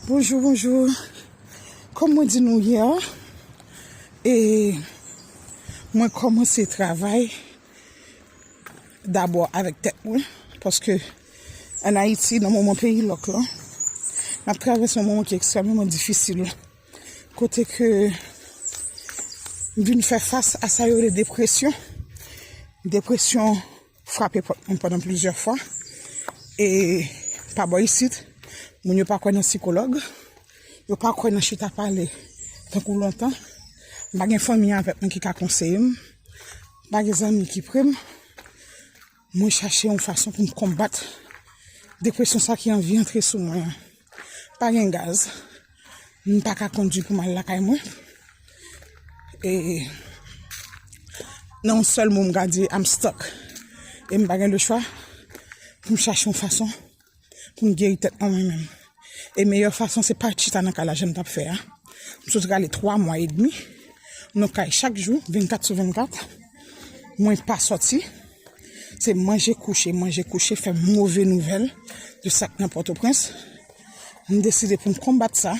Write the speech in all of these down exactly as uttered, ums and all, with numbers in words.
Bonjou, bonjou. Kòm mwen di nou yè, e mwen kòmanse travay dabò avèk tèt mwen, paske ann Ayiti, nan moman peyi lòk lan, n ap travèse yon moman ki ekstrèmeman difisil. Kote ke m vin fè fas a sa yo rele depresyon. Depresyon frape pòt mwen pandan plizyè fwa. E pa bò isit, moun yo pa kwè nan sikològ. Yo pa kwè nan chita pale tankou lontan. M pa gen fanmi avèk mwen ki ka konseye m. M pa gen zanmi ki pre m. Mwen chache yon fason pou m konbat depresyon sa ki anvi antre sou mwen an. Pa gen gaz. M pa ka kondui pou m al lakay mwen. E nan yon sèl mo, m ka di, I'm stuck. E m pa gen lechwa pou m chache yon fason pou m geri tèt mwen mwen menm. E meyè fason, se pa chita nan kay la jan m t ap fè a. M sot rale twa mwa edmi nan kay chak jou, vennkat sou vennkat. Mwen pa sòti. Se manje kouche, manje kouche, fè move nouvèl de sa k nan Pòtoprens. M deside pou m konbat sa,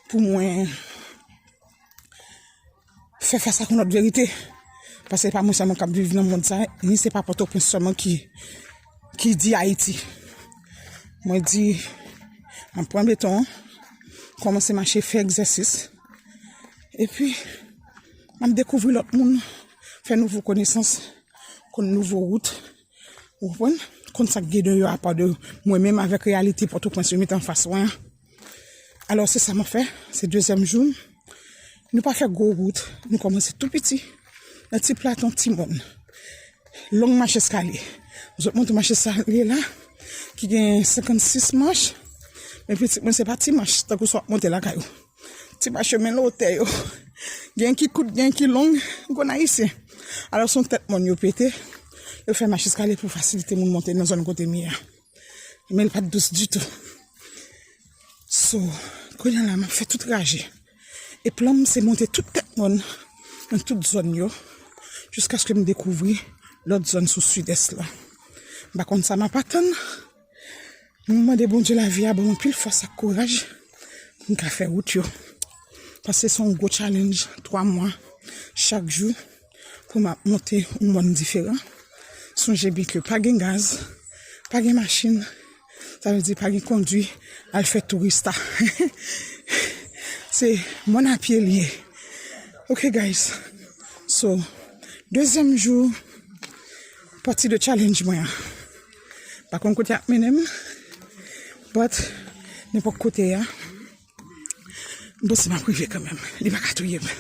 pou mwen fè fas ak yon lòt verite. Paske se pa mwen sèlman k ap viv nan mond sa, ni se pa Pòtoprens sèlman ki, ki di Ayiti. Mwen di, m ap pran beton an, kòmanse mache, fè egzèsis. Epi, m ap dekouvri lòt moun, fè nouvo konesans, konn nouvo wout. Ou konprann? Konn sa k gen deyò apa de mwen menm avèk reyalite Pòtoprens yo mete anfas mwen an. Alò, se sa m ap fè. Se dezyèm jou m. Nou pa fè gwo wout. Nou kòmanse tou piti. Nan ti platon, ti mòn. Long mach eskalye. Zòt monte mach eskalye la, ki gen senkannsis mach. Men pitit mwen, se pa ti mach, tankou sa w ap monte lakay ou. Ti mach yo, men lotè yo. Gen ki kout, gen ki long, ou konn Ayisyen. Alò, se yon tèt mòn yo pete. Yo fè mach eskalye pou fasilite moun monte nan zòn kote m ye a. Men l pa t dous ditou. So, kounye a la, m ap fè tout raje. E plan m, se monte tout tèt mòn, nan tout zòn yo, jiskaske m dekouvri lòt zòn sou sidès la. M pa konn sa m ap atann. M mande Bondye lavi a ban m anpil fòs ak kouraj pou m ka fè wout yo. Paske se yon gwo challenge, twa mwa, chak jou, pou m ap monte yon mòn diferan. Sonje byen ke pa gen gaz, pa gen machin, sa vle di pa gen kondwi al fè tourista. Se mòn a pye l ye. Ok, guys. So, dezyèm jou, pati de challenge mwen an. Pa konn kote ap mennen m, but nenpòt kote a, m panse m ap rive kanmenm. Li pa ka touye m.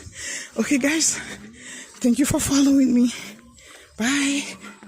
Ok, guys, thank you for following me. Bye.